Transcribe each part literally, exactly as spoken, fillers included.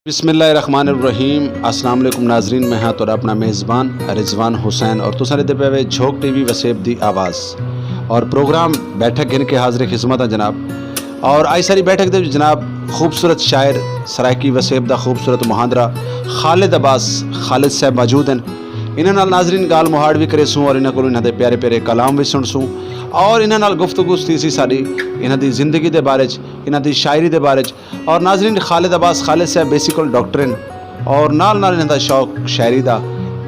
بسم اللہ الرحمن الرحیم۔ السلام علیکم ناظرین، میں ہاں تہاݙا اپݨا میزبان رضوان حسین اور تساں ݙیہدے پئے وے جھوک ٹی وی وسیب دی آواز اور پروگرام بیٹھک گھن کے حاضر خدمت ہاں جناب۔ اور آئی ساری بیٹھک دے وچ جناب خوبصورت شاعر سرائیکی وسیب دا خوبصورت مہاندرا خالد عباس خالد صاحب موجود ہیں۔ انہاں نال ناظرین ڳالھ مہاڑ وی کریسوں اور انہاں کولوں انہاں دے پیارے پیارے کلام وی سݨسوں اور انہاں نال گفتگو تھیسی ساݙی انہاں دی زندگی دے بارے چ، انہاں دی شاعری دے بارے چ۔ اور ناظرین، خالد عباس خالد صاحب بیسیکل ڈاکٹر ہیں اور نال نال انہاں دا شوق شاعری دا۔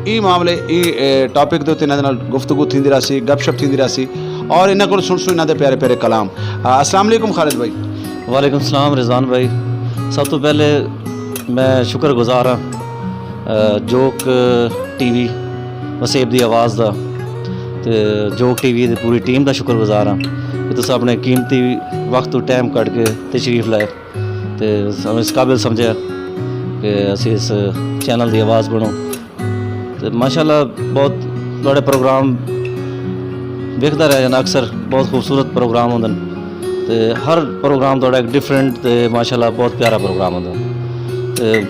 ایں معاملے، ایں، اے، ٹاپک دے اتے انہاں دے نال گفتگو تھیندی رہسی، گپ شپ تھیندی رہسی اور انہاں کول سݨسوں انہاں دے پیارے پیارے کلام۔ آ، السلام علیکم خالد بھائی۔ وعلیکم السلام رضوان بھائی، سب توں پہلے میں شکر گزار ہاں، آ، جوک ٹی وی وسیب دی آواز دا تے جوک ٹی وی دی پوری ٹیم دا شکر گزار ہاں کہ تساں اپݨے قیمتی وقت توں ٹائم کڈھ کے تشریف لائے تے سانوں اس قابل سمجھیا کہ اسی اس چینل دی آواز بݨوں۔ تے ماشاءاللہ بہت تہاݙے پروگرام ویکھدا رہ جانا، اکثر بہت خوبصورت پروگرام ہوندے تے ہر پروگرام تہاݙا ایک ڈفرینٹ تے ماشاءاللہ بہت پیارا پروگرام ہوندا۔ تے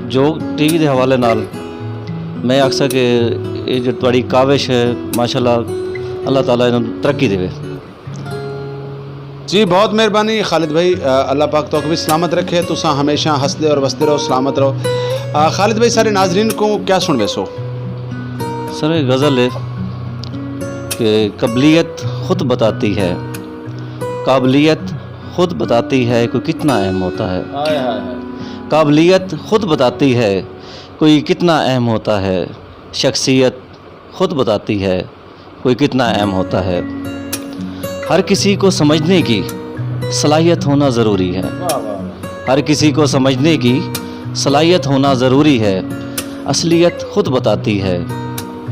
جوک ٹی وی دے حوالے نال میں آکھساں کہ یہ جو تہاݙی کاوش ہے، ماشاءاللہ اللہ تعالیٰ انہاں ترقی ݙیوے۔ جی، بہت مہربانی خالد بھائی، آ، اللہ پاک تہاکوں وی سلامت رکھے، تساں ہمیشہ ہسدے اور وسدے رہو، سلامت رہو۔ آ، خالد بھائی، سارے ناظرین کوں کیا سݨویسو؟ سر، ایک غزل ہے کہ قبلیت خود بتاتی ہے، قابلیت خود بتاتی ہے کوئی کتنا اہم ہوتا ہے۔ ہائے، ہائے، ہائے۔ قابلیت خود بتاتی ہے کوئی کتنا اہم ہوتا ہے، شخصیت خود بتاتی ہے کوئی کتنا اہم ہوتا ہے۔ ہر کسی کو سمجھنے کی صلاحیت ہونا ضروری ہے۔ واہ، واہ، واہ۔ ہر کسی کو سمجھنے کی صلاحیت ہونا ضروری ہے۔ اصلیت خود بتاتی ہے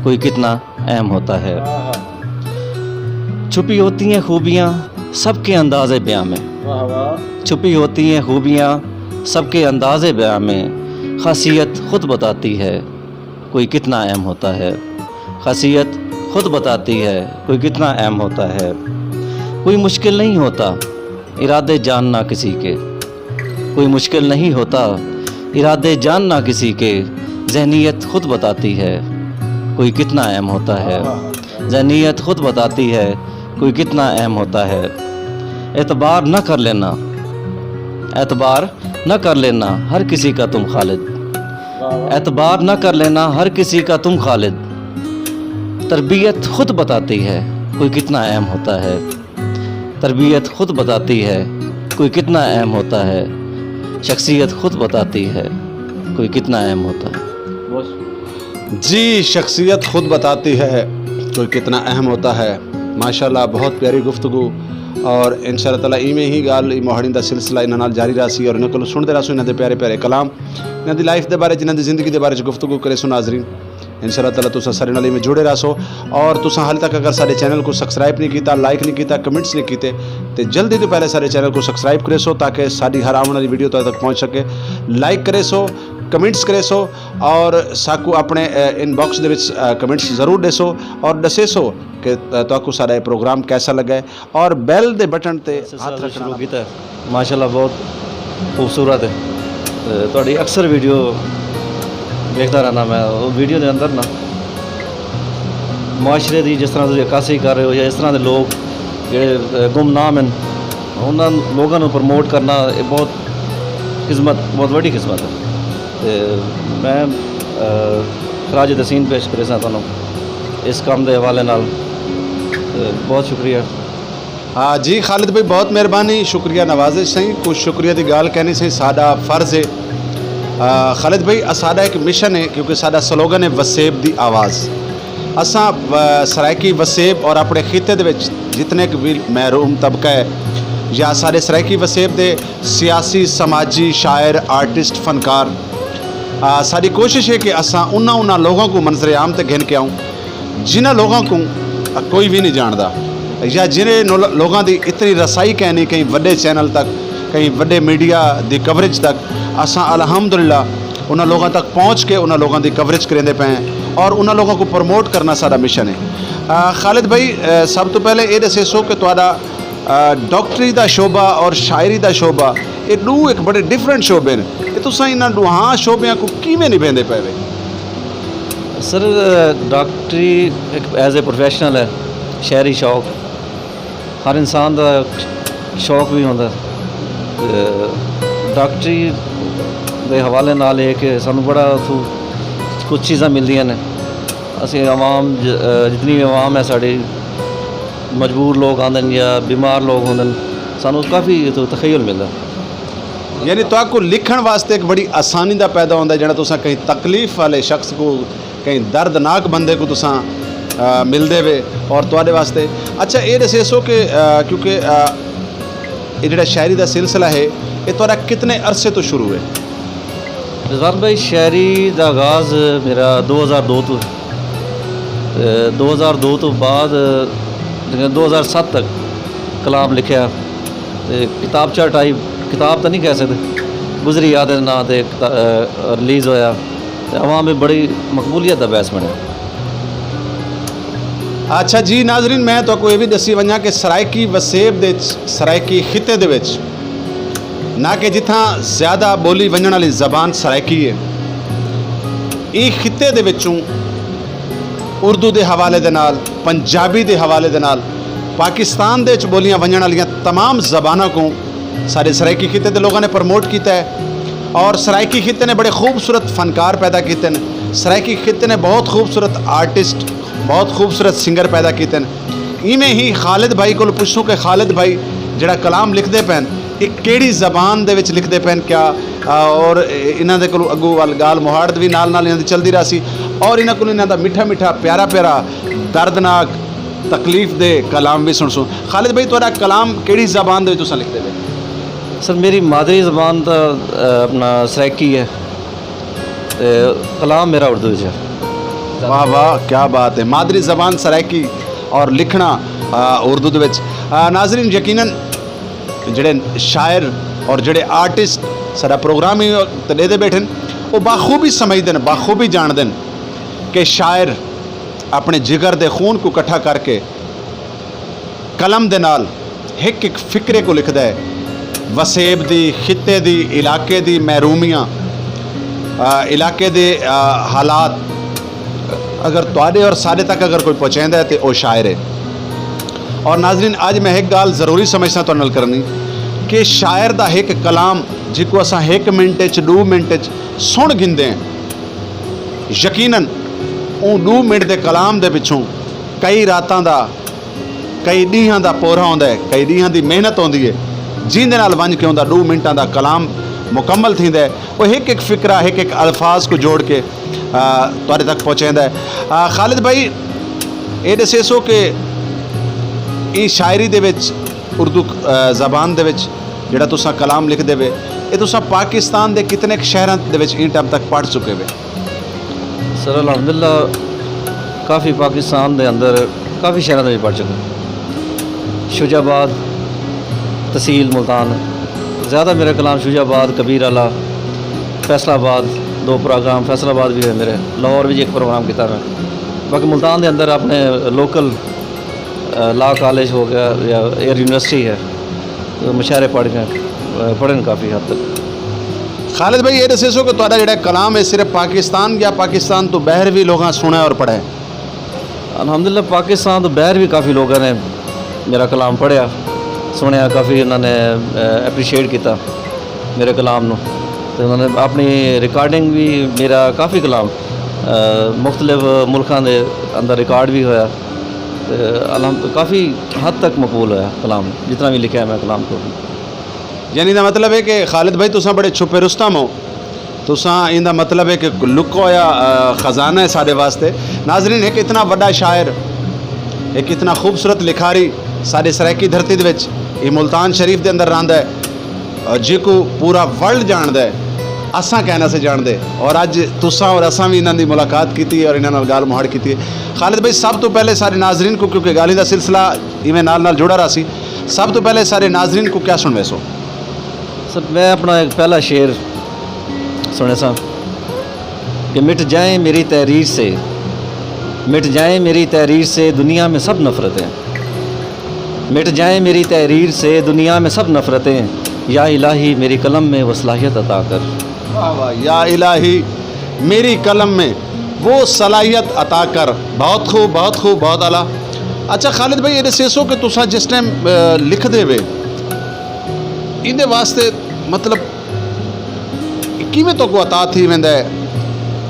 کوئی کتنا اہم ہوتا ہے۔ واہ۔ چھپی ہوتی ہیں خوبیاں سب کے انداز بیاں میں۔ واہ، واہ۔ چھپی ہوتی ہیں خوبیاں سب کے انداز بیاں میں، خاصیت خود بتاتی ہے کوئی کتنا اہم ہوتا ہے۔ خاصیت خود بتاتی ہے کوئی کتنا اہم ہوتا ہے۔ کوئی مشکل نہیں ہوتا ارادے جاننا کسی کے، کوئی مشکل نہیں ہوتا ارادے جاننا کسی کے، ذہنیت خود بتاتی ہے کوئی کتنا اہم ہوتا ہے۔ ذہنیت خود بتاتی ہے کوئی کتنا اہم ہوتا ہے۔ اعتبار نہ کر لینا، اعتبار نہ کر لینا ہر کسی کا تم خالد، اعتبار نہ کر لینا ہر کسی کا تم خالد، تربیت خود بتاتی ہے کوئی کتنا اہم ہوتا ہے۔ تربیت خود بتاتی ہے کوئی کتنا اہم ہوتا ہے، شخصیت خود بتاتی ہے کوئی کتنا اہم ہوتا ہے۔ جی، شخصیت خود بتاتی ہے کوئی کتنا اہم ہوتا ہے۔ ماشاءاللہ، بہت پیاری گفتگو، اور انشاءاللہ تعالیٰ ایویں ہی ڳالھ، ایں مہاڑیں دا سلسلہ انہاں نال جاری رہسی اور انہاں کولوں سݨدے رہسوں انہاں دے پیارے پیارے کلام، انہاں دی لائف دے بارے، انہاں دی زندگی دے بارے چ گفتگو کریسوں ناظرین۔ انشاءاللہ تعالیٰ تساں سارے نال ایویں جڑے رہسو، اور تساں حال تک اگر سارے چینل کو سبسکرائب نہیں کیتا، لائک نہیں کیتا، کمنٹس نہیں کیتے، تے جلدی تو پہلے سارے چینل کو سبسکرائب کریسو تاکہ ساری ہر آوݨ والی ویڈیو تہاݙے تک پہنچ سکے۔ لائک کریسو، کمنٹس کریسو، اور ساکو اپݨے، اے، ان باکس دے وچ، اے، کمنٹس ضرور ݙیسو اور ݙسیسو کہ، اے، تہاکوں ساݙا یہ پروگرام کیسا لڳا ہے۔ اور بیل دے بٹن تے سلسلہ ہتھ جو رکھݨا شروع نہ کیتا ہے، ماشاءاللہ بہت خوبصورت ہے۔ تے تہاݙی اکثر ویڈیو ویکھدا رہنا میں، وہ ویڈیو دے اندر نا معاشرے دی جس طرح تسی عکاسی کر رہے ہو یا اس طرح دے لوگ جڑے، اے، گمنام ہیں، انہاں لوگاں نوں پروموٹ کرنا، یہ بہت خدمت، بہت وڈی خدمت ہے۔ تے میں، اے، خراج تحسین پیش کریساں تہانوں اس کام دے حوالے نال۔ تے بہت شکریہ۔ ہاں جی خالد بھائی، بہت مہربانی، شکریہ نوازش سئیں، کچھ شکریہ دی ڳالھ کینی سئیں، ساݙا فرض ہے۔ آ، خالد بھائی، اساݙا ایک مشن ہے، کیونکہ ساݙا سلوگن ہے وسیب دی آواز۔ اساں، آ، سرائیکی وسیب اور اپݨے خطے دے وچ جتنے بھی محروم طبقہ ہے یا ساݙے سرائیکی وسیب دے سیاسی، سماجی، شاعر، آرٹسٹ، فنکار، آ، ساݙی کوشش ہے کہ اساں انہاں، انہاں لوگاں کوں منظر عام تے گھن کے آؤں جنہاں لوگاں کوں کوئی وی نہیں جاندا، یا جنہیں نو-، لوگاں دی اتنی رسائی کینی کہیں وڈے چینل تک، کہیں وڈے میڈیا دی کوریج تک۔ اساں الحمدللہ انہاں لوگاں تک پہنچ کے انہاں لوگاں دی کوریج کریندے پئے ہیں اور انہاں لوگاں کوں پروموٹ کرنا ساݙا مشن ہے۔ آ، خالد بھائی، آ، سب توں پہلے یہ ݙسیسو کہ تہاݙا، آ، ڈاکٹری دا شعبہ اور شاعری دا شعبہ اے ݙو ہک بڑے ڈفرنٹ شعبے ہن، تے تساں انہاں ݙوہاں شعبیاں کوں کیویں نبھیندے پئے وے؟ سر، ڈاکٹری ایک ایز اے پروفیشنل ہے، شہری شوق، ہر انسان دا شوق بھی ہوندا ہے۔ ڈاکٹری دے حوالے نال ہے کہ سانوں بڑا اتھوں کچھ چیزاں ملدیاں نے۔ اسی عوام جتنی بھی عوام ہے ساڑی، مجبور لوگ آندن یا بیمار لوگ ہوندن، سانوں کافی اتھوں تخیل ملدا۔ یعنی تہاکوں لکھݨ واسطے ہک بڑی آسانی دا پیدا ہوندا ہے، جیڑھا تساں کہیں تکلیف والے شخص کوں، کہیں دردناک بندے کوں تساں ملدے وے، اور تہاݙے واسطے۔ اچھا، اے ݙسیسو کہ کیونکہ اے جیڑھا شاعری دا سلسلہ ہے، اے تہاݙا کتنے عرصے توں شروع ہے؟ رضوان بھائی، شاعری دا آغاز میرا دو ہزار دو توں، دو ہزار دو توں بعد دو ہزار ست تک کلام لکھیا۔ تے کتابچہ ٹائپ، کتاب تاں نہیں کہہ سکدے، گزری یاد دے ناں تے ریلیز ہویا تے عوام وچ بڑی مقبولیت دا باعث بنیا۔ اچھا جی ناظرین، میں تہاکوں اے وی ݙسی ونڄاں کہ سرائیکی وسیب دے وچ، سرائیکی خطے دے وچ، نہ کہ جتھاں زیادہ ٻولی ونڄݨ والی زبان سرائیکی ہے، ایں خطے دے وچوں اردو دے حوالے دے نال، پنجابی دے حوالے دے نال پاکستان دے وچ ٻولیاں ونڄݨ والیاں تمام زباناں کوں ساݙے سرائیکی خطے دے لوگاں نے پروموٹ کیتا ہے، اور سرائیکی خطے نے بڑے خوبصورت فنکار پیدا کیتے نے۔ سرائیکی خطے نے بہت خوبصورت آرٹسٹ، بہت خوبصورت سنگر پیدا کیتے نے۔ ایویں ہی خالد بھائی کولوں پچھسوں کہ خالد بھائی جیڑھا کلام لکھدے پئن، اے کیڑھی زبان دے وچ لکھدے پئن کیا؟ اور انہاں دے کولوں اڳوں ول ڳالھ مہاڑ وی نال نال انہاں دی چلدی رہسی، اور انہاں کولوں انہاں دا مٹھا مٹھا، پیارا پیارا، دردناک، تکلیف دے کلام وی سݨسوں۔ خالد بھائی، تہاݙا کلام کیڑھی زبان دے وچ تساں لکھدے پئے؟ سر، میری مادری زبان تاں اپنا سرائیکی ہے، تے کلام میرا اردو وچ ہے۔ واہ واہ، کیا بات ہے، مادری زبان سرائیکی اور لکھݨا اردو دے وچ۔ ناظرین، یقیناً جیڑھے شاعر اور جیڑھے آرٹسٹ ساݙا پروگرام ہی تے ݙیہدے ٻیٹھن، او بخوبی سمجھدن، بخوبی ڄاݨدن کہ شاعر اپݨے جگر دے خون کوں کٹھا کر کے قلم دے نال ہک ہک فقرے کوں لکھدا ہے، وسیب دی، خطے دی، علاقے دی محرومیاں، علاقے دے حالات اگر تہاݙے اور ساݙے تک اگر کوئی پہنچیندا ہے تے او شاعر ہے۔ اور ناظرین، اڄ میں ہک ڳالھ ضروری سمجھساں تہاݙے نال کرݨی کہ شاعر دا ہک کلام جیکوں اساں ہک منٹ اچ، ݙو منٹ اچ سݨ گھندے ہیں، یقیناً اوں ݙو منٹ دے کلام دے پچھوں کئی راتاں دا، کئی ݙینہاں دا پورھا ہوندا ہے، کئی ݙینہاں دی محنت ہوندی ہے، جیندے نال ونڄ کے اوندا ݙو منٹاں دا کلام مکمل تھیندا ہے۔ او ہک ہک فقرہ، ہک ہک الفاظ کوں جوڑ کے تہاݙے تک پہنچیندا ہے۔ خالد بھائی، اے ݙسیسو کہ ایں شاعری دے وچ، اردو زبان دے وچ جیڑھا تساں کلام لکھدے وے، اے تساں پاکستان دے کتنے ک شہراں دے وچ ایں ٹائم تک پڑھ چکے وے؟ سر، الحمدللہ کافی پاکستان دے اندر کافی شہراں دے وچ پڑھ چکے۔ شجاع آباد، تحصیل ملتان، زیادہ میرا کلام شجاع آباد، کبیر آلہ، فیصل آباد، دو پروگرام فیصل آباد بھی ہوئے میرے، لاہور وچ ہک پروگرام کیتا میں۔ باقی ملتان دے اندر اپنے لوکل لا کالج ہو گیا یا ایئر یونیورسٹی ہے، مشاعرے پڑھ گئے، پڑھن کافی حد تک۔ خالد بھائی، اے ݙسیسو کہ تہاݙا جیڑھا کلام ہے صرف پاکستان یا پاکستان توں ٻاہر وی لوگاں سݨیا اور پڑھے؟ الحمدللہ پاکستان توں ٻاہر وی کافی لوگاں نے میرا کلام پڑھیا، سݨیا، کافی انہاں نے اپریشیٹ کیتا میرے کلام نوں۔ تے انہاں نے اپݨی ریکارڈنگ وی، میرا کافی کلام مختلف ملکاں دے اندر ریکارڈ وی ہویا۔ تے الحمد کافی حد تک مقبول ہویا کلام، جتنا وی لکھیا میں کلام کو۔ یعنی دا مطلب ہے کہ خالد بھائی تساں بڑے چھپے رستم ہو، تساں ایندا مطلب ہے کہ لکا ہویا خزانہ ہے ساڈے واسطے۔ ناظرین، ایک اتنا وڈا شاعر، ایک اتنا خوبصورت لکھاری ساڈے سرائیکی دھرتی دے وچ، اے ملتان شریف دے اندر رہندا ہے، اور جیکوں پورا ورلڈ جاندا ہے، اساں کہنا سے جانتے، اور اج تساں اور اساں بھی انہاں دی ملاقات کیتی ہے اور انہاں نال گال مہاڑ کیتی ہے۔ خالد بھائی، سب تو پہلے سارے ناظرین کو، کیونکہ گالیں دا سلسلہ ایویں نال نال جڑا رہا سی، سب تو پہلے سارے ناظرین کو کیا سنوے سو؟ سر، میں اپنا ایک پہلا شعر سنے سا کہ مٹ جائیں میری تحریر سے، مٹ جائیں میری تحریر سے دنیا میں سب نفرتیں، مٹ جائیں میری تحریر سے دنیا میں سب نفرتیں، یا الٰہی، میری قلم میں وہ صلاحیت عطا کر۔ واہ واہ، یا الٰہی، میری قلم میں وہ صلاحیت عطا کر۔ بہت خوب، بہت خوب، بہت اعلیٰ۔ اچھا خالد بھائی، اے ݙسیسو کہ تساں جس ٹائم، آ، لکھدے وے، ایندے واسطے، مطلب، کیویں تہاکوں عطا تھی ویندا ہے؟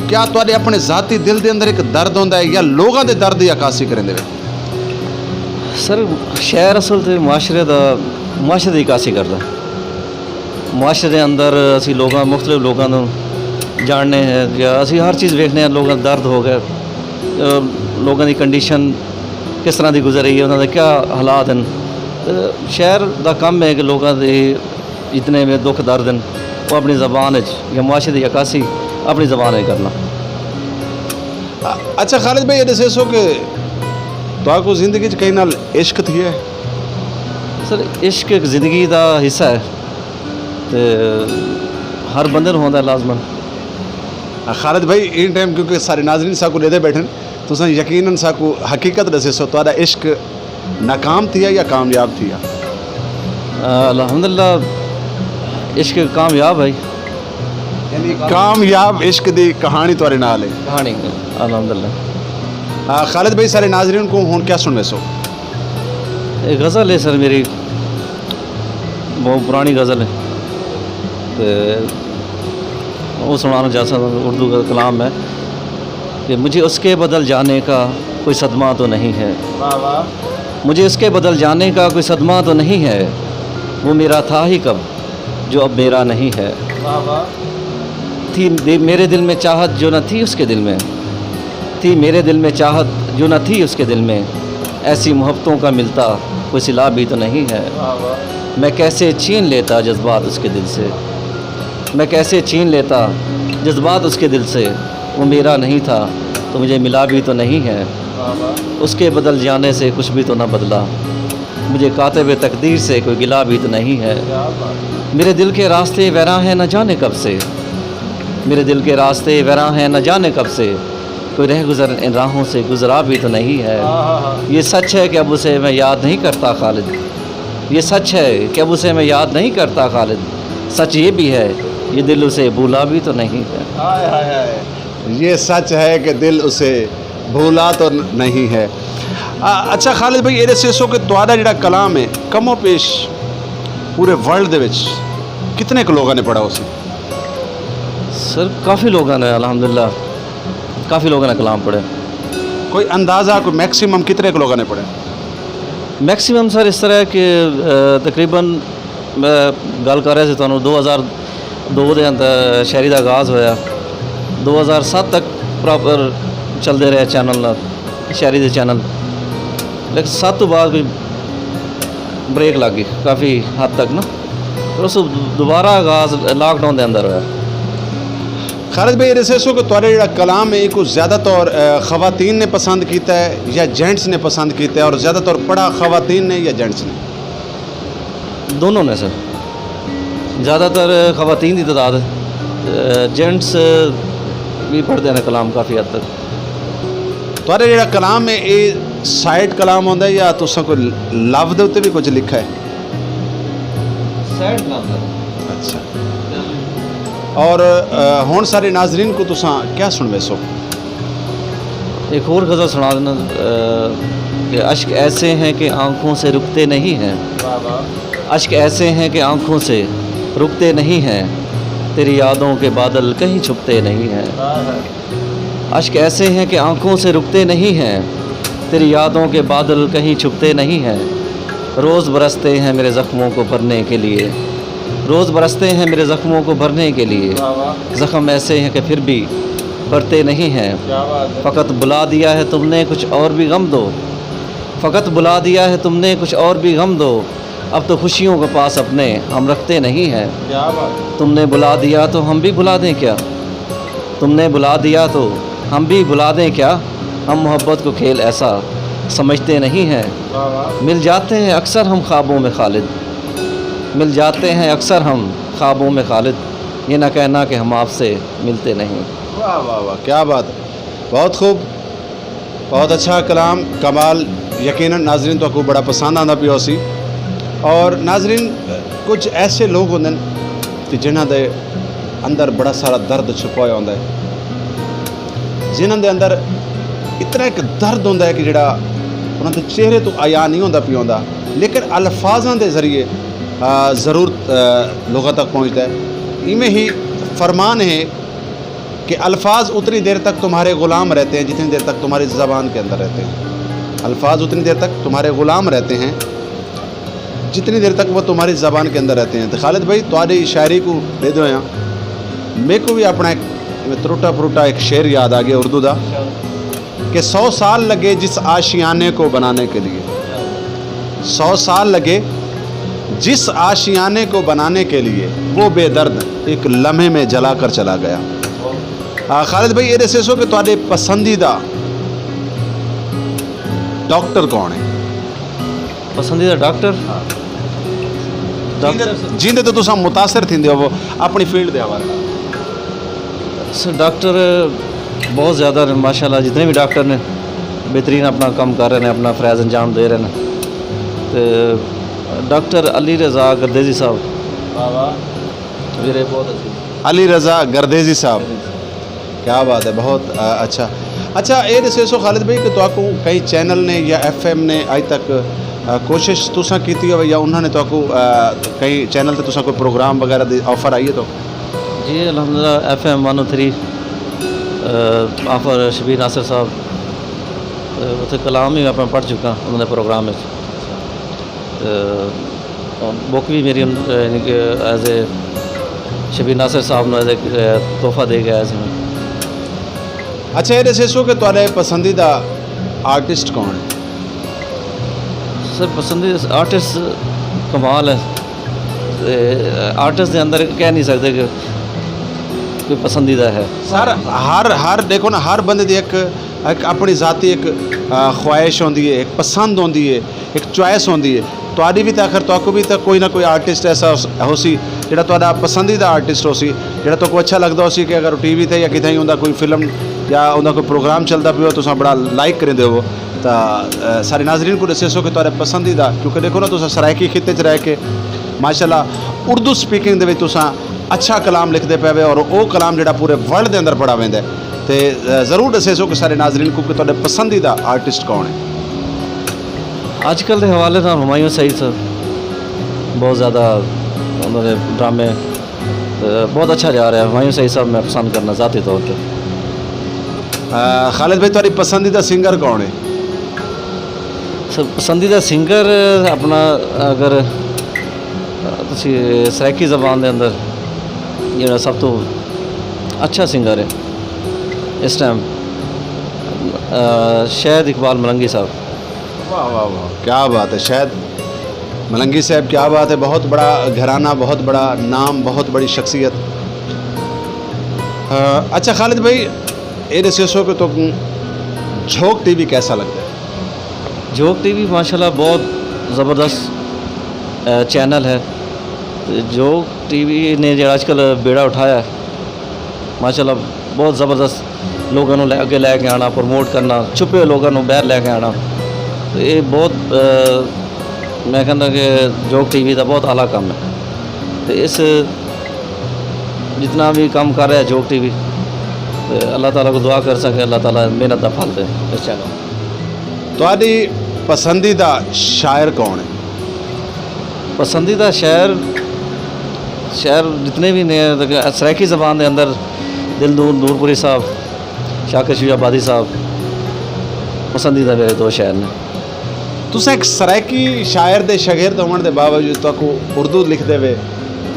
کیا تہاݙے اپݨے ذاتی دل دے اندر ہک درد ہوندا ہے یا لوگاں دے درد دی عکاسی کریندے وے؟ سر، شاعر اصل تے معاشرے دا، معاشرے دی عکاسی کردا۔ معاشرے دے اندر اسی لوگاں، مختلف لوگاں نوں جاننے ہیں یا اسی ہر چیز ویکھنے ہیں، لوگاں دا درد ہو گیا، آ، لوگاں دی کنڈیشن کس طرح دی گزر رہی ہے، انہاں دے کیا حالات ہیں۔ تے شاعر دا کم ہے کہ لوگاں دے جتنے وی دکھ درد ہیں، وہ اپنی زبان وچ یا معاشرے دی عکاسی اپنی زبان وچ کرنا۔ اچھا خالد بھائی، اے ݙسیسو کہ تہاکوں زندگی چ کہیں نال عشق تھیا ہے؟ سر، عشق ہک زندگی دا حصہ ہے تے ہر بندے نوں ہوندا ہے لازماً۔ خالد بھائی، ایں ٹائم کیونکہ سارے ناظرین ساکوں ݙیہدے ٻیٹھن، تساں یقیناً ساکوں حقیقت ݙسیسو، تہاݙا عشق ناکام تھیا یا کامیاب تھیا؟ آ، الحمدللہ، عشق کامیاب ہے۔ یعنی کامیاب عشق دی کہاݨی تہاݙے نال ہے۔ کہاݨی، الحمدللہ۔ آ، خالد بھائی، سارے ناظرین کوں ہݨ کیا سݨویسو؟ ایک غزل ہے سر میری، بہت پرانی غزل ہے، تے وہ سنانا چاہ سکتا ہوں، اردو کا کلام ہے کہ مجھے اس کے بدل جانے کا کوئی صدمہ تو نہیں ہے۔ واہ واہ۔ مجھے اس کے بدل جانے کا کوئی صدمہ تو نہیں ہے، وہ میرا تھا ہی کب جو اب میرا نہیں ہے۔ واہ واہ۔ تھی دے-، میرے دل میں چاہت جو نہ تھی اس کے دل میں، تھی میرے دل میں چاہت جو نہ تھی اس کے دل میں، ایسی محبتوں کا ملتا کوئی صلہ بھی تو نہیں ہے۔ واہ واہ۔ میں کیسے چھین لیتا جذبات اس کے دل سے، میں کیسے چھین لیتا جذبات اس کے دل سے، وہ میرا نہیں تھا تو مجھے ملا بھی تو نہیں ہے۔ واہ واہ۔ اس کے بدل جانے سے کچھ بھی تو نہ بدلا، مجھے کاتب تقدیر سے کوئی گلہ بھی تو نہیں ہے۔ کیا بات ہے۔ میرے دل کے راستے ویراں ہیں نہ جانے کب سے، میرے دل کے راستے ویراں ہیں نہ جانے کب سے، کوئی رہ گزر ان راہوں سے گزرا بھی تو نہیں ہے۔ ہاں، ہاں، ہاں۔ یہ سچ ہے کہ اب اسے میں یاد نہیں کرتا خالد، یہ سچ ہے کہ اب اسے میں یاد نہیں کرتا خالد، سچ یہ بھی ہے، یہ دل اسے بھولا بھی تو نہیں ہے۔ ہائے، ہائے، ہائے۔ یہ سچ ہے کہ دل اسے بھولا تو نہیں ہے۔ آ، اچھا خالد بھائی، اے ݙسیسو کہ تہاݙا جڑا کلام ہے، کم و پیش پورے ورلڈ دے وچ کتنے ک لوگاں نے پڑھا ہوسی؟ سر، کافی لوگاں نے، الحمدللہ، کافی لوگاں نے کلام پڑھے۔ کوئی اندازہ، کوئی میکسیمم کتنے ک لوگاں نے پڑھے؟ میکسیمم سر اس طرح ہے کہ، آ، تقریباً میں گل کر رہا سی تانوں، دو ہزار دو دے اندر شاعری دا آغاز ہویا، دو ہزار ست تک پراپر چلدے رہے چینل نال، شاعری دے چینل۔ لیکن ست توں بعد کوئی بریک لگ گئی کافی حد تک نا، پھر اس دوبارہ آغاز لاک ڈاؤن دے اندر ہویا۔ خالد بھائی، اے ݙسیسو کہ تہاݙا جڑا کلام ہے، ایکوں زیادہ طور، آ، خواتین نے پسند کیتا ہے یا جینٹس نے پسند کیتا ہے، اور زیادہ طور پڑھا خواتین نے یا جینٹس نے؟ دونوں نے سر، زیادہ تر خواتین دی تعداد ہے، جینٹس بھی پڑھدے نے کلام کافی حد تک۔ تہاݙا جڑا کلام ہے، اے سیڈ کلام ہوندا ہے یا تساں کوئی لو دے اتے بھی کچھ لکھا ہے؟ سیڈ کلام ہے۔ اچھا۔ اور، آ، ہݨ سارے ناظرین کوں تساں کیا سݨویسو؟ ایک اور غزل سنا دینا، آ، کہ اشک ایسے ہیں کہ آنکھوں سے رکتے نہیں ہیں۔ واہ واہ۔ اشک ایسے ہیں کہ آنکھوں سے رکتے نہیں ہیں، تیری یادوں کے بادل کہیں چھپتے نہیں ہیں۔ واہ۔ اشک ایسے ہیں کہ آنکھوں سے رکتے نہیں ہیں، تیری یادوں کے بادل کہیں چھپتے نہیں ہیں۔ روز برستے ہیں میرے زخموں کو بھرنے کے لیے، روز برستے ہیں میرے زخموں کو بھرنے کے لیے۔ واہ واہ۔ زخم ایسے ہیں کہ پھر بھی بھرتے نہیں ہیں۔ کیا بات ہے۔ فقط بلا دیا ہے تم نے، کچھ اور بھی غم دو۔ فقط بلا دیا ہے تم نے، کچھ اور بھی غم دو۔ اب تو خوشیوں کو پاس اپنے ہم رکھتے نہیں ہیں۔ کیا بات ہے۔ تم نے بلا دیا تو ہم بھی بلا دیں کیا؟ تم نے بلا دیا تو ہم بھی بلا دیں کیا؟ ہم محبت کو کھیل ایسا سمجھتے نہیں ہیں۔ واہ واہ۔ مل جاتے ہیں اکثر ہم خوابوں میں خالد، مل جاتے ہیں اکثر ہم خوابوں میں خالد، یہ نہ کہنا کہ ہم آپ سے ملتے نہیں۔ واہ واہ واہ، کیا بات ہے، بہت خوب، بہت اچھا کلام، کمال۔ یقیناً ناظرین تہاکوں بڑا پسند آندا پیا ہوسی۔ اور ناظرین، کجھ ایسے لوگ ہوندے ہن کہ جنہاں دے اندر بڑا سارا درد چھپا ہویا ہوندا ہے، جنہاں دے اندر اتنا ایک درد ہوندا ہے کہ جڑا انہاں دے چہرے تو عیاں نہیں ہوندا پیا ہوندا، لیکن الفاظاں دے ذریعے آ، ضرور آ، لوگاں تک پہنچدا ہے۔ ایویں ہی فرمان ہے کہ الفاظ اتنی دیر تک تمہارے غلام رہتے ہیں جتنی دیر تک تمہاری زبان کے اندر رہتے ہیں۔ الفاظ اتنی دیر تک تمہارے غلام رہتے ہیں جتنی دیر تک وہ تمہاری زبان کے اندر رہتے ہیں۔ تو خالد بھائی، تہاݙی شاعری کوں ݙیہدے ہوئے میکوں وی اپݨا ایک ترٹا پھروٹا ایک شعر یاد آ ڳیا اردو دا کہ سو سال لگے جس آشیانے کو بنانے کے لیے، سو سال لگے جس آشیانے کو بنانے کے لیے، وہ بے درد ایک لمحے میں جلا کر چلا گیا۔ آ، خالد بھائی، اے ݙسیسو کہ تہاݙے پسندیدہ ڈاکٹر کون ہے؟ پسندیدہ ڈاکٹر؟ ڈاکٹر جیندے، جیندے تو تساں متاثر تھیندے ہو اپݨی فیلڈ دے حوالے نال۔ سر، ڈاکٹر بہت زیادہ نے، ماشاءاللہ، جتنے بھی ڈاکٹر نے بہترین اپنا کام کر رہے ہیں، اپنا فرائض انجام دے رہے ہیں۔ تے ڈاکٹر علی رضا گردیزی صاحب، واہ واہ۔ میرے بہت عزیز۔ علی رضا گردیزی صاحب، کیا بات ہے، بہت آ، اچھا۔ اچھا، اے ݙسیسو خالد بھائی کہ تہاکوں کہیں چینل نے یا ایف ایم نے اڄ تک آ، کوشش تساں کیتی ہوئے یا انہاں نے تہاکوں آ، کہیں چینل تے تساں کوئی پروگرام وغیرہ دی آفر آئی ہے تو؟ جی، الحمدللہ، ایف ایم ون او تھری، آ، آفر شبیر ناصر صاحب، آ، اتھے کلام ہی میں اپنا پڑھ چکا انہاں دے پروگرام وچ۔ آ، بک وی میری ان-، یعنی کہ ایز اے شبیر ناصر صاحب نوں ایز اے تحفہ دے کے آیا سی میں۔ اچھا، اے ݙسیسو کہ تہاݙے پسندیدہ آرٹسٹ کون ہے؟ سر، پسندیدہ آرٹسٹ کمال ہے۔ تے آرٹسٹ دے اندر کہہ نہیں سکدے کہ کوئی پسندیدہ ہے۔ سر، ہر، ہر، ݙیکھو نا، ہر بندے دی ایک، ایک اپݨی ذاتی ایک، آ، خواہش ہوندی ہے، ایک پسند ہوندی ہے، ایک چوائس ہوندی ہے۔ تہاݙی وی تے آخر تہاکوں وی تے کوئی نہ کوئی آرٹسٹ ایسا ہوس-، ہوسی جڑا تہاݙا پسندیدہ آرٹسٹ ہوسی، جڑا تہاکوں اچھا لگدا ہوسی کہ اگر ٹی وی تے یا کتھائیں اوندا کوئی فلم یا اوندا کوئی پروگرام چلدا پیا ہو، تساں بڑا لائک کریندے ہوو۔ تاں، آ، سارے ناظرین کوں ݙسیسو کہ تہاݙے پسندیدہ، کیونکہ ݙیکھو نا، تساں سرائیکی خطے چ رہ کے ماشاءاللہ اردو سپیکنگ دے وچ تساں اچھا کلام لکھدے پئے وے اور او کلام جڑا پورے ورلڈ دے اندر پڑھا ویندا ہے۔ تے، آ، ضرور ݙسیسو کہ سارے ناظرین کوں کہ تہاݙے پسندیدہ آرٹسٹ کون ہے؟ اڄ کل دے حوالے نال ہمایوں سعید صاحب بہت زیادہ انہاں دے ڈرامے، آ، بہت اچھا جا رہا ہے۔ ہمایوں سعید صاحب میں پسند کرنا ذاتی طور تے۔ آ، خالد بھائی، تہاݙی پسندیدہ سنگر کون ہے؟ سر، پسندیدہ سنگر اپنا اگر تسی سرائیکی زبان دے اندر جڑا سب تو اچھا سنگر ہے اس ٹائم، آ، شاہد اقبال ملنگی صاحب۔ واہ، واہ، واہ، کیا بات ہے شاہد ملنگی صاحب، کیا بات ہے، بہت بڑا گھرانہ، بہت بڑا نام، بہت بڑی شخصیت۔ آ، اچھا خالد بھائی، اے ݙسیسو کہ تہاکوں جھوک ٹی وی کیسا لڳدا ہے؟ جھوک ٹی وی ماشاءاللہ بہت زبردست، آ، چینل ہے۔ تے جھوک ٹی وی نے جڑا اڄ کل بیڑا اٹھایا ہے، ماشاءاللہ بہت زبردست، لوگاں نوں لے، اڳے لے کے آنا، پروموٹ کرنا، چھپے ہوئے لوگاں نوں باہر لے کے آنا۔ تے اے بہت، آ، میں کہنا کہ جھوک ٹی وی دا بہت اعلیٰ کم ہے۔ تے اس جتنا بھی کم کر رہا ہے جھوک ٹی وی، تے اللہ تعالیٰ کوں دعا کرساں کہ اللہ تعالیٰ محنت دا پھل دے اس چینل۔ تہاݙی پسندیدہ شاعر کون ہے؟ پسندیدہ شاعر، شاعر جتنے بھی نے، سرائیکی زبان دے اندر دل نور نورپوری صاحب، شاکر شجاع آبادی صاحب پسندیدہ میرے دو شاعر نے۔ تساں ایک سرائیکی شاعر دے شاگرد ہووݨ دے باوجود تہاکوں اردو لکھدے وے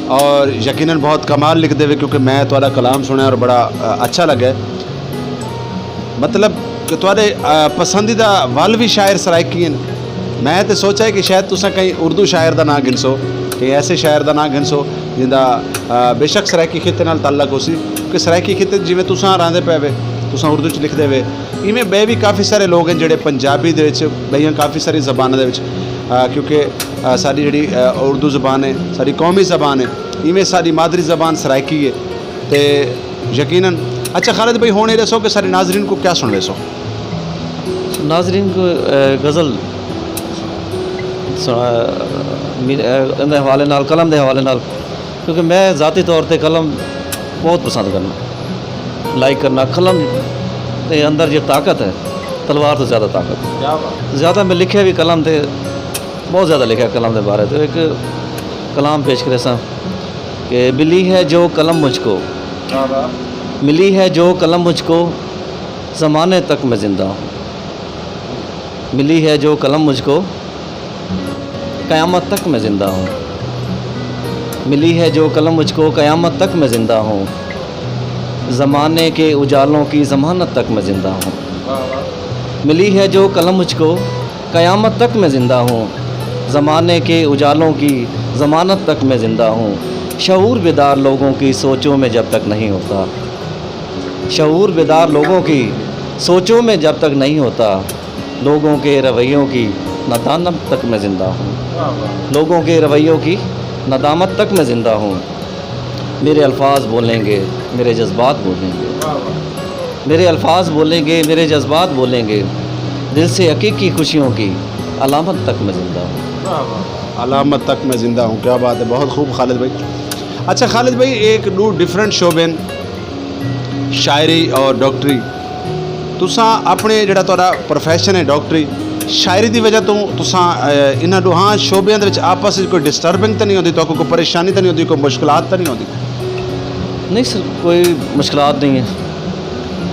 اور یقیناً بہت کمال لکھدے وے، کیونکہ میں تہاݙا کلام سݨیا اور بڑا، آ، اچھا لڳا۔ مطلب کہ تہاݙے، آ، پسندیدہ ول وی شاعر سرائیکی ہن۔ میں تے سوچا ہے کہ شاید تساں کہیں اردو شاعر دا ناں گھنسو، کہیں ایسے شاعر دا ناں گھنسو جیندا، آ، بے شک سرائیکی خطے نال تعلق ہوسی، کہ سرائیکی خطے جیویں تساں رہندے پئے وے، تساں اردو چ لکھدے وے، ایویں ٻئے وی کافی سارے لوگ ہن جڑے پنجابی دے وچ، ٻئیاں کافی ساری زباناں دے وچ، آ، کیونکہ، آ، ساݙی جڑی، آ، اردو زبان ہے، ساݙی قومی زبان ہے، ایویں ساݙی مادری زبان سرائیکی ہے۔ تے یقیناً، اچھا خالد بھائی، ہݨ اے ݙسو کہ ساݙے ناظرین کوں کیا سݨویسو؟ ناظرین کوں، اے، غزل، سݨا، میر-، اے، ایندے حوالے نال، قلم دے حوالے نال، کیونکہ میں ذاتی طور تے قلم بہت پسند کرنا، لائک کرنا۔ قلم دے اندر جو طاقت ہے، تلوار تو زیادہ طاقت ہے۔ کیا بات۔ زیادہ میں لکھیا بھی قلم تے، بہت زیادہ لکھیا قلم دے بارے تے۔ ایک کلام پیش کرے ساں کہ ملی ہے جو قلم مجھ کو، کیا بات۔ ملی ہے جو قلم مجھ کو، زمانے تک میں زندہ ہوں۔ ملی ہے جو قلم مجھ کو، قیامت تک میں زندہ ہوں۔ ملی ہے جو قلم مجھ کو، قیامت تک میں زندہ ہوں۔ زمانے کے اجالوں کی ضمانت تک میں زندہ ہوں۔ ملی ہے جو قلم مجھ کو، قیامت تک میں زندہ ہوں۔ زمانے کے اجالوں کی ضمانت تک میں زندہ ہوں۔ شعور بیدار لوگوں کی سوچوں میں جب تک نہیں ہوتا، شعور بیدار لوگوں کی سوچوں میں جب تک نہیں ہوتا، لوگوں کے رویوں کی ندامت تک میں زندہ ہوں۔ لوگوں کے رویوں کی ندامت تک میں زندہ ہوں۔ میرے الفاظ بولیں گے، میرے جذبات بولیں گے۔ میرے الفاظ بولیں گے، میرے جذبات بولیں گے۔ دل سے حقیقی خوشیوں کی علامت تک میں زندہ ہوں۔ علامت تک میں زندہ ہوں۔ کیا بات ہے، بہت خوب خالد بھائی۔ اچھا خالد بھائی، ایک ݙو ڈفرنٹ شعبے ہیں، شاعری اور ڈاکٹری۔ تساں اپنے جڑا تہاݙا پروفیشن ہے ڈاکٹری، شاعری دی وجہ توں تساں، اے، انہاں ݙوہاں شعبیاں دے وچ آپس وچ کوئی ڈسٹربنگ تے نہیں ہوندی، تہاکوں کوئی پریشانی تے نہیں ہوندی، کوئی مشکلات تے نہیں ہوندی؟ نہیں سر، کوئی مشکلات نہیں ہے۔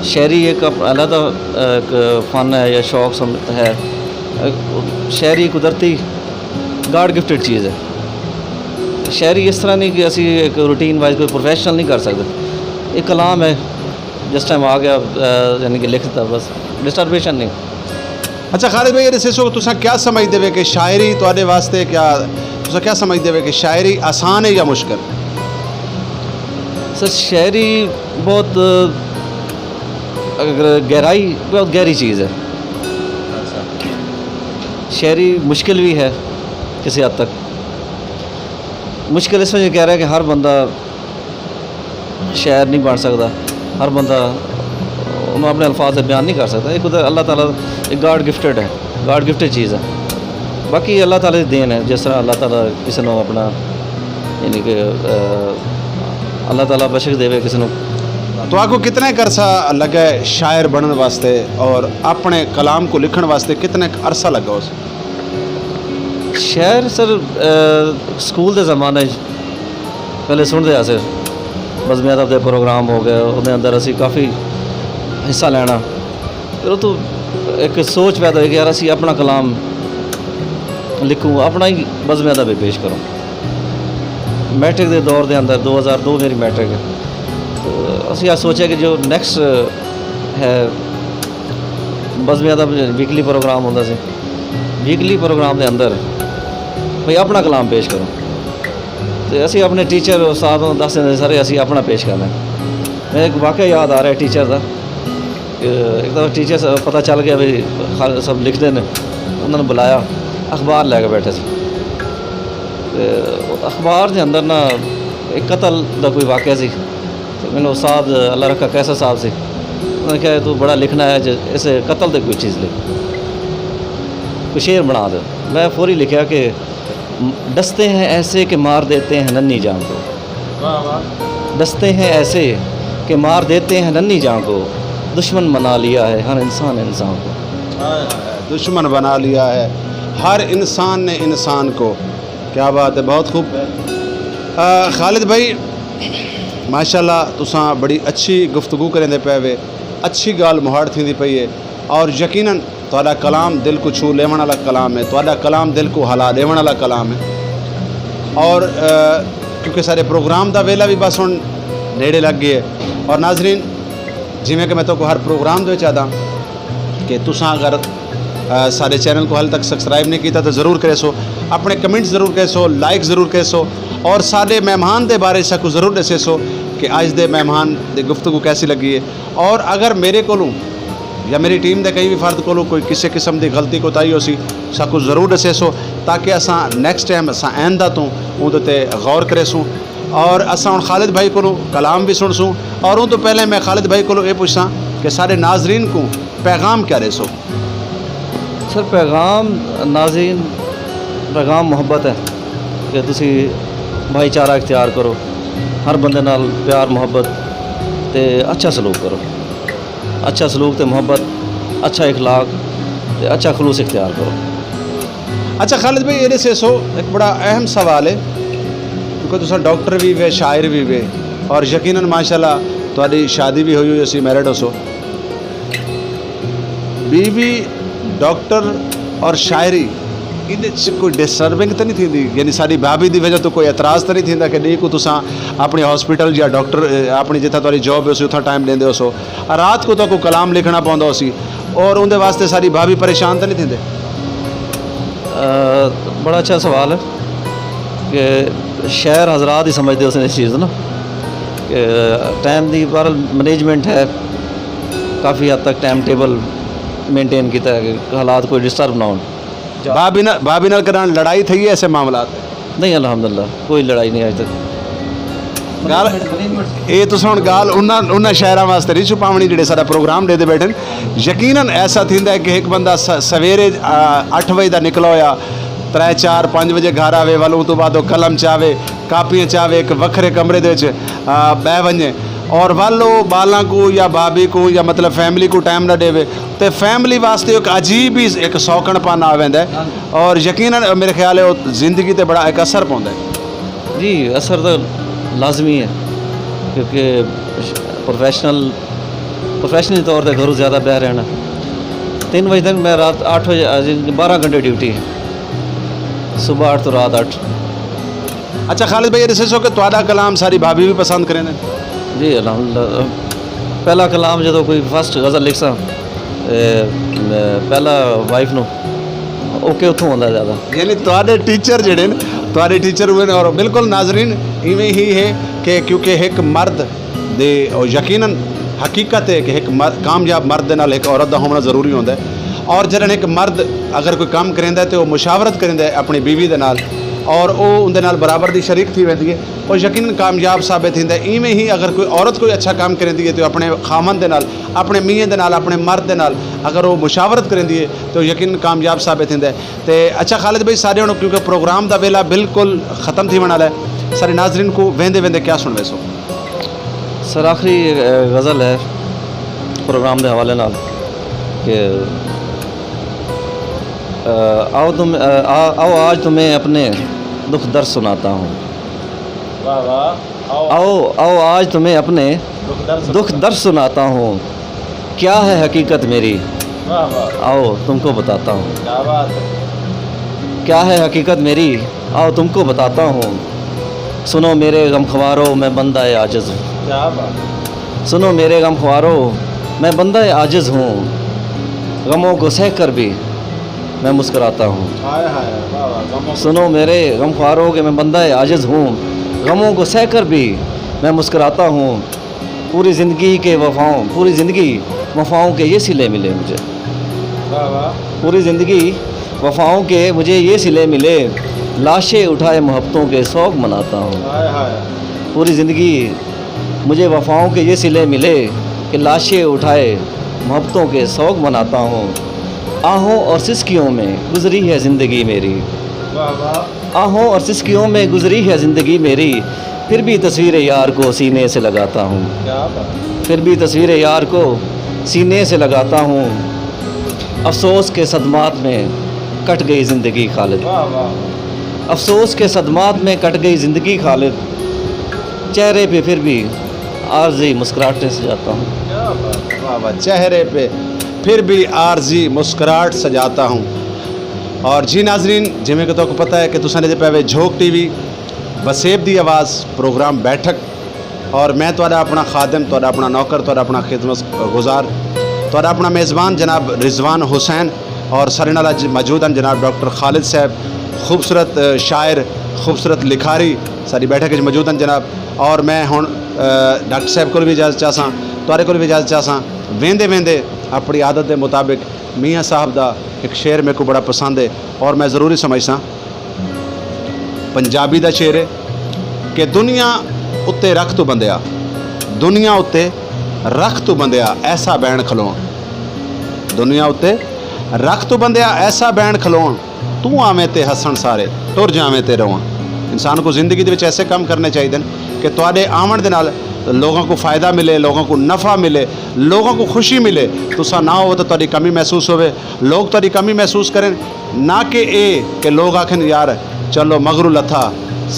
شاعری ایک اپ-، علیحدہ، ایک فن ہے یا شوق سم-، ہے۔ شاعری قدرتی گاڈ گفٹڈ چیز ہے۔ شاعری اس طرح نہیں کہ اسی ایک روٹین وائز کوئی پروفیشنل نہیں کر سکتے۔ ایک کلام ہے، جس ٹائم آ گیا، یعنی کہ لکھ دیتا، بس ڈسٹربیشن نہیں۔ اچھا خالد بھائی، یہ ݙسیسو کہ تساں کیا سمجھدے وے کہ شاعری تہاݙے واسطے کیا، تساں کیا سمجھدے وے کہ شاعری آسان ہے یا مشکل؟ سر، شاعری بہت، اگر گہرائی، بہت گہری چیز ہے۔ شاعری مشکل بھی ہے کسی حد تک۔ مشکل اس وجہ کہہ رہا ہے کہ ہر بندہ شاعر نہیں بݨ سڳدا، ہر بندہ انہاں اپݨے الفاظ تے بیان نہیں کر سڳدا۔ ایک ادھر اللہ تعالیٰ ایک گاڈ گفٹڈ ہے، گاڈ گفٹڈ چیز ہے۔ باقی اللہ تعالیٰ دی دین ہے، جس طرح اللہ تعالیٰ کسی نوں اپݨا، یعنی کہ، آ، اللہ تعالیٰ بخشش دیوے کسی نوں۔ تہاکوں کتنا ایک عرصہ لڳا ہے شاعر بݨݨ واسطے اور اپݨے کلام کوں لکھݨ واسطے کتنا ایک عرصہ لڳا اس؟ شاعر سر، آ، سکول دے زمانے وچ پہلے سݨدے ہاسے، بزم ادب دے پروگرام ہو ڳئے، اوندے اندر اسی کافی حصہ لینا۔ پھر اتوں ایک سوچ پیدا ہوئی کہ یار اسی اپݨا کلام لکھوں، اپݨا ہی بزم ادب پیش کروں۔ میٹرک دے دور دے اندر، دو ہزار دو میری میٹرک ہے، تو اسی آ سوچیا کہ جو نیکسٹ ہے بزم ادب ویکلی پروگرام ہوندا سی، ویکلی پروگرام دے اندر بھئی اپݨا کلام پیش کروں۔ تے اسی اپݨے ٹیچر استاد نوں ݙس ݙیندے، سر اسی اپݨا پیش کرنا ہے۔ میں ایک واقعہ یاد آ رہا ہے ٹیچر دا کہ ایک دفعہ ٹیچر صاحب پتہ چل گیا بھئی خالد صاحب لکھدے نے، انہاں نے بلایا، اخبار لے کے بیٹھے سی۔ تے اخبار دے اندر نا ایک قتل دا کوئی واقعہ سی۔ تے مینوں استاد اللہ رکھا قیصر صاحب سی، انہاں نے کہا تو بڑا لکھنا ہے، جے اس قتل دے کوئی چیز لکھ، کوئی شعر بݨا دے۔ میں فوری لکھیا کہ ڈستے ہیں ایسے کہ مار دیتے ہیں ننھی جاں کو، ڈستے ہیں ایسے کہ مار دیتے ہیں ننھی جاں کو، دشمن بنا لیا ہے ہر انسان انسان کو۔ دشمن بنا لیا ہے ہر انسان نے انسان کو۔ کیا بات ہے، بہت خوب۔ آ، خالد بھائی، ماشاءاللہ تساں بڑی اچھی گفتگو کریندے پئے وے، اچھی ڳالھ مہاڑ تھیندی پئی ہے، اور یقیناً تہاݙا کلام دل کوں چھو لیوݨ والا کلام ہے، تہاݙا کلام دل کوں ہلا ݙیوݨ والا کلام ہے۔ اور، آ، کیونکہ سارے پروگرام دا ویلا بھی بس ہݨ نیڑے لڳ ڳئے ہے۔ اور ناظرین، جیویں کہ میں تہاکوں ہر پروگرام دے وچ آہداں کہ تساں اگر، آ، سارے چینل کوں حال تک سبسکرائب نہیں کیتا تو ضرور کریسو، اپݨے کمنٹس ضرور کریسو، لائک ضرور کریسو، اور سارے مہمان دے بارے ساکوں ضرور ݙسیسو کہ اڄ دے مہمان دی گفتگو کیسی لڳی ہے۔ اور اگر میرے کولوں یا میری ٹیم دے کہیں بھی فرد کولوں کوئی کسے قسم دی غلطی کوتاہی ہوسی، ساکوں ضرور ݙسیسو، تاکہ اساں نیکسٹ ٹائم، اساں آئندہ توں اوندے تے غور کریسوں۔ اور اساں ہݨ خالد بھائی کولوں کلام بھی سݨسوں، اور اوں توں پہلے میں خالد بھائی کولوں اے پچھساں کہ سارے ناظرین کوں پیغام کیا ݙیسو؟ سر، پیغام ناظرین پیغام محبت ہے کہ تسی بھائی چارہ اختیار کرو، ہر بندے نال پیار محبت تے اچھا سلوک کرو۔ اچھا سلوک تے محبت، اچھا اخلاق تے اچھا خلوص اختیار کرو۔ اچھا خالد بھائی، ایݙے سیسو ہک بڑا اہم سوال ہے، کیونکہ تساں ڈاکٹر وی وے، شاعر وی وے، اور یقیناً ماشاءاللہ تہاݙی شادی وی ہوئی ہوئی ہوسی، میرڈ ہوسو۔ بیوی، ڈاکٹر اور شاعری، ایندے چ کوئی ڈسٹربنگ تے نہیں تھیندی؟ یعنی ساݙی بھابھی دی وجہ توں کوئی اعتراض تے نہیں تھیندا کہ ݙینہہ کوں تساں اپݨی ہاسپٹل یا ڈاکٹر، اے، اپݨی جتھاں تہاݙی جاب ہوسی، اتھاں ٹائم ݙیندے ہوسو، رات کوں تہاکوں کلام لکھݨا پوندا ہوسی، اور اوندے واسطے ساݙی بھابھی پریشان تے نہیں تھیندے؟ آ، بڑا اچھا سوال ہے کہ شاعر حضرات ہی سمجھدے ہوسن اس چیز نا کہ ٹائم دی بہرحال مینجمنٹ ہے، کافی حد تک ٹائم ٹیبل مینٹین کیتا ہے کہ حالات کوئی ڈسٹرب نہ ہون۔ بھابھی نال، بھابھی نال کݙاں لڑائی تھئی ہے ایسے معاملات تے؟ نہیں، الحمدللہ کوئی لڑائی نہیں آج تک۔ ڳالھ اے تساں ہݨ ڳالھ انہاں، انہاں شاعراں واسطے نہیں چھپاوݨی جیڑھے ساݙا پروگرام ݙیہدے ٻیٹھن۔ یقیناً ایسا تھیندا ہے کہ ہک بندہ س-، سویرے، آ، اٹھ وڄے دا نکلا ہویا، ترے، چار، پنج وڄے گھر آوے، ول اوں توں بعد او قلم چاوے، کاپیاں چاوے، ہک وکھرے کمرے دے وچ، آ، ٻہہ ونڄے، اور ول او ٻالاں کوں یا بھابھی کوں یا مطلب فیملی کوں ٹائم نہ ݙیوے، تے فیملی واسطے ہک عجیب ہی ہک سوکݨ پن آ ویندا ہے۔ اور یقیناً میرے خیال ہے او زندگی تے بڑا ہک اثر پوندا ہے۔ جی، اثر تو لازمی ہے، کیونکہ پروفیشنل، پروفیشنلی طور تے گھروں زیادہ ٻاہر رہݨا۔ تین وڄے تک میں رات اٹھ وڄے، آ، جی، بارہ گھنٹے ڈیوٹی ہے، صبح اٹھ تو رات اٹھ۔ اچھا خالد بھائی، اے ݙسیسو کہ تہاݙا کلام ساݙی بھابھی وی پسند کریندن؟ جی، الحمدللہ۔ پہلا کلام جدوں کوئی فرسٹ غزل لکھساں، اے، پہلا وائف نوں، اوکے اتھوں ہوندا زیادہ۔ یعنی تہاݙے ٹیچر جیڑھے ہن، تہاݙے ٹیچر ہوئے نے۔ اور بالکل ناظرین، ایویں ہی ہے کہ کیونکہ ہک مرد دے، اور یقیناً حقیقت ہے کہ ہک مر-، کامیاب مرد دے نال ہک عورت دا ہووݨا ضروری ہوندا ہے۔ اور جݙݨ ہک مرد اگر کوئی کم کریندا ہے تے او مشاورت کریندا ہے اپݨی بیوی دے نال، اور او اوندے نال برابر دی شریک تھی ویندی ہے، او یقیناً کامیاب ثابت تھیندا ہے۔ ایویں ہی اگر کوئی عورت کوئی اچھا کم کریندی ہے تے او اپݨے خاوند دے نال، اپݨے میاں دے نال، اپݨے مرد دے نال اگر او مشاورت کریندی ہے تے او یقیناً کامیاب ثابت تھیندا ہے۔ تے اچھا خالد بھائی، ساݙے ہݨ کیونکہ پروگرام دا ویلا بالکل ختم تھیوݨ والا ہے، سارے ناظرین کوں ویندے ویندے کیا سݨویسو؟ سر، آخری، اے، غزل ہے پروگرام دے حوالے نال کہ، اے، آؤ تم، اے، آ-، آؤ آج تمہیں اپنے دکھ درد سناتا ہوں۔ واہ واہ۔ آؤ۔ آؤ، آؤ آج تمہیں اپنے دکھ درد دکھ سناتا درد سناتا ہوں۔ کیا ہے حقیقت میری؟ واہ واہ۔ آؤ تم کو بتاتا ہوں۔ کیا بات ہے۔ کیا ہے حقیقت میری؟ آؤ تم کو بتاتا ہوں۔ سنو میرے غم خوارو، میں بندہ عاجز ہوں۔ کیا بات ہے۔ سنو میرے غم خوارو، میں بندہ عاجز ہوں۔ غموں کو سہ کر بھی میں مسکراتا ہوں۔ ہائے ہائے، واہ واہ، غموں کو سنو میرے غم خوارو کہ میں بندہ عاجز ہوں، غموں کو سہ کر بھی میں مسکراتا ہوں۔ پوری زندگی کے وفاؤں، پوری زندگی وفاؤں کے یہ صلے ملے مجھے۔ واہ واہ۔ پوری زندگی وفاؤں کے مجھے یہ صلے ملے، لاشیں اٹھائے محبتوں کے سوگ مناتا ہوں۔ ہائے ہائے۔ پوری زندگی مجھے وفاؤں کے یہ صلے ملے کہ لاشیں اٹھائے محبتوں کے سوگ مناتا ہوں۔ آہوں اور سسکیوں میں گزری ہے زندگی میری۔ واہ واہ۔ آہوں اور سسکیوں میں گزری ہے زندگی میری، پھر بھی تصویر یار کو سینے سے لگاتا ہوں۔ کیا بات۔ پھر بھی تصویر یار کو سینے سے لگاتا ہوں۔ افسوس کے صدمات میں کٹ گئی زندگی خالد۔ واہ واہ۔ افسوس کے صدمات میں کٹ گئی زندگی خالد، چہرے پہ پھر بھی عارضی مسکراہٹیں سجاتا ہوں۔ کیا بات، واہ واہ، چہرے پہ پھر بھی عارضی مسکراہٹ سجاتا ہوں۔ اور جی ناظرین، جویں کہ تہاکوں پتہ ہے کہ تساں ݙیہدے پئے وے جھوک ٹی وی، وسیب دی آواز، پروگرام بیٹھک، اور میں تہاݙا اپݨا خادم، تہاݙا اپݨا نوکر، تہاݙا اپݨا خدمت گزار، تہاݙا اپݨا میزبان جناب رضوان حسین، اور ساݙے نال اڄ موجود ہن جناب ڈاکٹر خالد صاحب۔ خوبصورت، اے، شاعر، خوبصورت لکھاری ساݙی بیٹھک وچ موجود ہن جناب۔ اور میں ہݨ، اے، ڈاکٹر صاحب کول وی اجازت چاہساں، تہاݙے کول وی اجازت چاہساں۔ ویندے ویندے اپݨی عادت دے مطابق میاں صاحب دا ہک شعر میکوں بڑا پسند ہے اور میں ضروری سمجھساں۔ پنجابی دا شعر ہے کہ دنیا اتے رکھ توں بندیا، دنیا اتے رکھ توں بندیا، ایسا بہن کھلوݨ۔ دنیا اتے رکھ توں بندیا ایسا بینڈ کھلوݨ، توں آویں تے ہسݨ سارے، ٹر جاویں تے روݨ۔ انسان کوں زندگی دے وچ ایسے کم کرݨے چاہیدن کہ تہاݙے آوݨ دے نال لوگاں کوں فائدہ ملے، لوگاں کوں نفع ملے، لوگاں کوں خوشی ملے۔ تساں نہ ہووو تاں تہاݙی کمی محسوس ہووے، لوگ تہاݙی کمی محسوس کرن۔ نہ کہ اے کہ لوگ آکھن، یار چلو مگروں لتھا،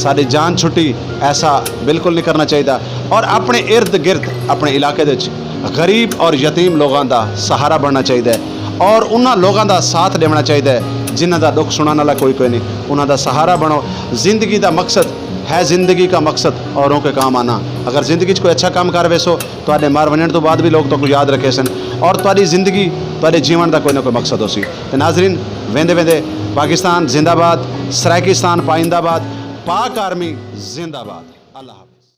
ساݙی جان چھٹی۔ ایسا بالکل نہیں کرنا چاہیدا۔ اور اپݨے ارد گرد، اپݨے علاقے دے وچ غریب اور یتیم لوگاں دا سہارا بݨنا چاہیدا ہے، اور انہاں لوگاں دا ساتھ ݙیوݨا چاہیدا ہے جنہاں دا ݙکھ سݨݨ والا کوئی کوئی نہیں۔ انہاں دا سہارا بݨو۔ زندگی دا مقصد ہے، زندگی کا مقصد اوروں کے کام آنا۔ اگر زندگی وچ کوئی اچھا کم کر ویسو، تہاݙے مر ونڄݨ توں بعد وی لوگ تہاکوں یاد رکھیسن، اور تہاݙی زندگی، تہاݙے جیوݨ دا کوئی نہ کوئی مقصد ہوسی۔ تے ناظرین، ویندے ویندے، پاکستان زندہ باد، سرائیکستان پائندہ باد، پاک آرمی زندہ باد۔ اللہ حافظ۔